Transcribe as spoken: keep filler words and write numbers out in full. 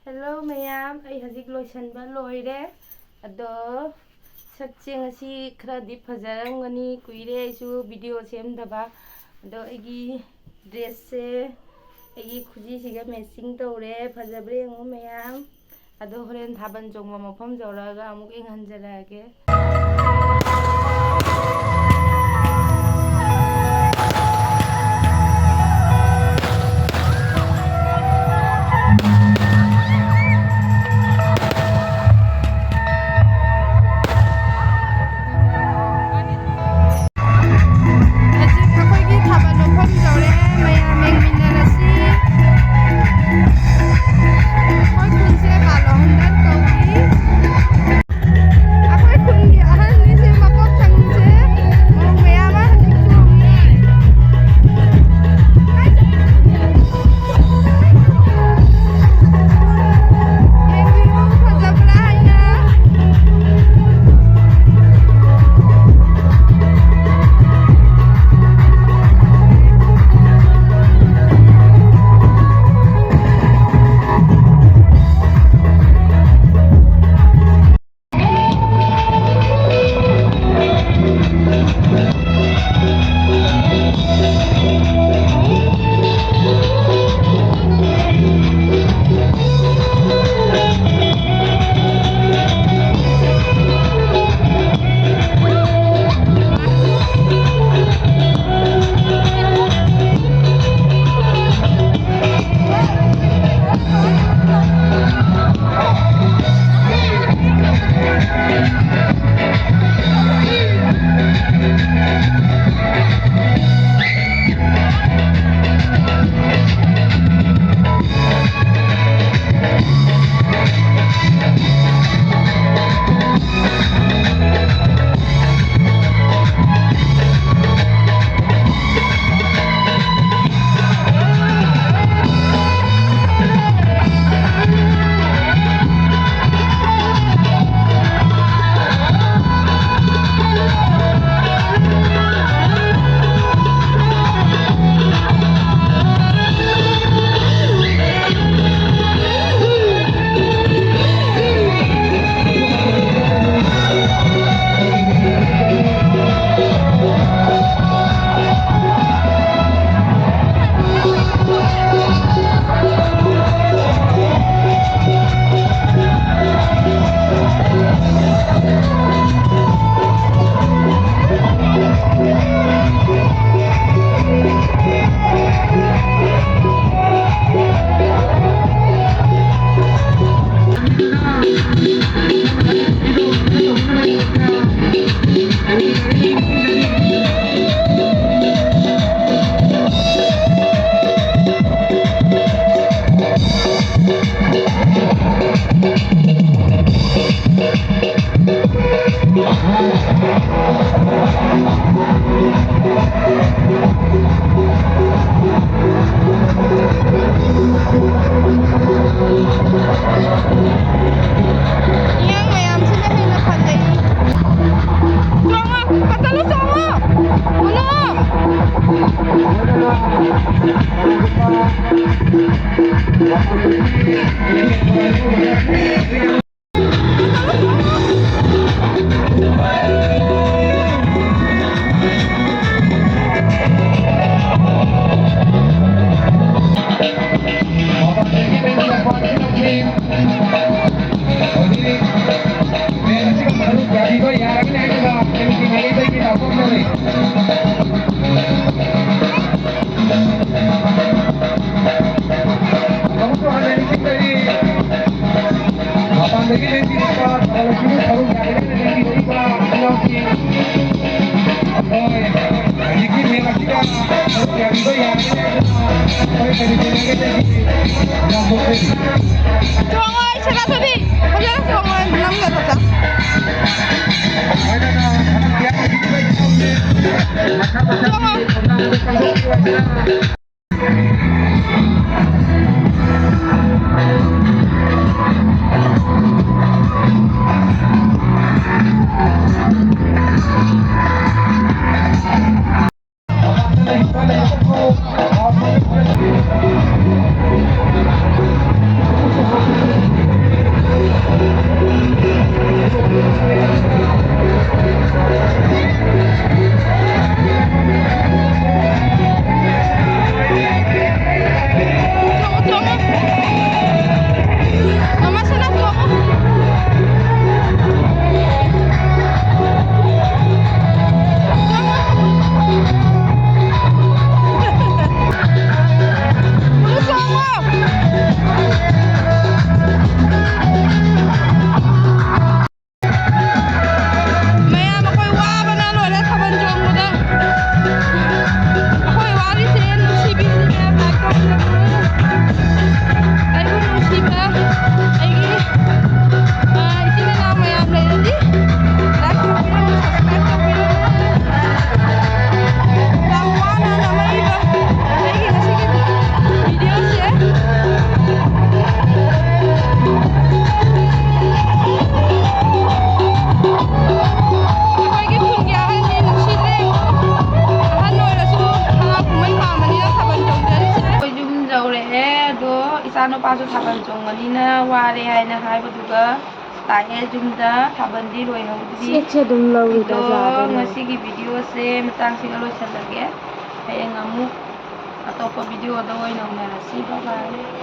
Hello ꯃꯌꯥꯝ, ꯑꯩ ꯍꯧꯖꯤꯛ ꯂꯣꯏꯁꯟꯕ ꯂꯣꯏꯔꯦ꯫ ꯑꯗꯣ ꯁꯛꯁꯦ ꯉꯁꯤ ꯈꯔꯗꯤ ꯐꯖꯔꯝꯒꯅꯤ, ꯀꯨꯏꯔꯦ ꯑꯩꯁꯨ ꯚꯤꯗꯤꯑꯣ ꯁꯦꯝꯗꯕ꯫ ꯑꯗꯣ ꯑꯩꯒꯤ ꯗ꯭ꯔꯦꯁꯁꯦ ꯑꯩꯒꯤ ꯈꯨꯖꯤꯁꯤꯒ ꯃꯦꯠꯆꯤꯡ ꯇꯧꯔꯦ꯫ ꯐꯖꯕ꯭ꯔꯥ ꯌꯦꯡꯉꯨ ꯃꯌꯥꯝ꯫ ꯑꯗꯣ ꯍꯣꯔꯦꯟ ꯊꯥꯕꯜ ꯆꯣꯡꯕ ꯃꯐꯝ ꯌꯧꯔꯛꯑꯒ ꯑꯃꯨꯛ ꯌꯦꯡꯍꯟꯖꯔꯛꯑꯒꯦ꯫ ꯍꯧꯖꯤꯛ ꯑꯩꯈꯣꯏꯒꯤ ꯊꯥꯕꯜ ꯃꯐꯝ ꯌꯧꯔꯦ, ꯃꯌꯥꯝ ꯌꯦꯡꯃꯤꯟꯅꯔꯁꯤ꯫ ꯑꯩꯈꯣꯏ ꯈꯨꯟꯁꯦ ꯀꯥꯂꯣ ꯍꯟꯗꯛ ꯀꯧꯏ꯫ ꯑꯩꯈꯣꯏ ꯈꯨꯟꯒꯤ ꯑꯍꯟꯅꯤꯁꯦ ꯃꯀꯣꯛ ꯊꯪꯕꯁꯦ꯫ ꯃꯄꯥꯟꯗꯒꯤ ꯂꯦꯡꯕꯤꯔꯛꯄ ꯊꯧꯒꯠꯂꯛꯄꯒꯤ ꯁꯔꯨꯛ ꯌꯥꯔꯤꯉꯩꯗ ꯂꯦꯡꯕꯤꯔꯛꯏꯕ ꯏꯅꯥꯎꯁꯤꯡ, ꯑꯩꯈꯣꯏ ꯍꯧꯖꯤꯛꯀꯤ ꯃꯦꯝ ꯑꯁꯤꯗ ꯁꯔꯨꯛ ꯌꯥꯕꯤꯕ ꯌꯥꯔꯤꯉꯩꯗ ꯑꯩꯈꯣꯏ ꯀꯔꯤ ꯀꯔꯤ ꯂꯩꯒꯦ? ꯆꯣꯡꯉꯣ, ꯑꯩ ꯁꯅꯥꯊꯣꯏꯕꯤ, ꯐꯖꯅ ꯆꯣꯡꯉꯣ, ꯅꯝꯒꯅꯨ꯫ ꯆꯣꯡꯉꯣ꯫ ꯏꯆꯥꯅꯨꯄꯥꯁꯨ ꯊꯥꯕꯜ ꯆꯣꯡꯕꯅꯤꯅ ꯋꯥꯔꯦ ꯍꯥꯏꯅ ꯍꯥꯏꯕꯗꯨꯒ ꯂꯥꯛꯑꯦ ꯌꯨꯝꯗ꯫ ꯊꯥꯕꯜꯗꯤ ꯂꯣꯏꯍꯧꯗ꯭ꯔꯤ꯫ ꯁꯦꯠꯁꯦ ꯑꯗꯨꯝ ꯂꯧꯏꯗ ꯑꯗꯣ ꯖꯥꯗꯣ ꯂꯧꯏ꯫ ꯉꯁꯤꯒꯤ ꯚꯤꯗꯤꯑꯣꯁꯦ ꯃꯇꯥꯡꯁꯤꯒ ꯂꯣꯏꯁꯤꯜꯂꯒꯦ꯫ ꯍꯌꯦꯡ ꯑꯃꯨꯛ ꯑꯇꯣꯞꯄ ꯚꯤꯗꯤꯑꯣꯗ ꯑꯣꯏꯅ ꯎꯅꯔꯁꯤ꯫ ꯕꯥꯏ ꯕꯥꯏ꯫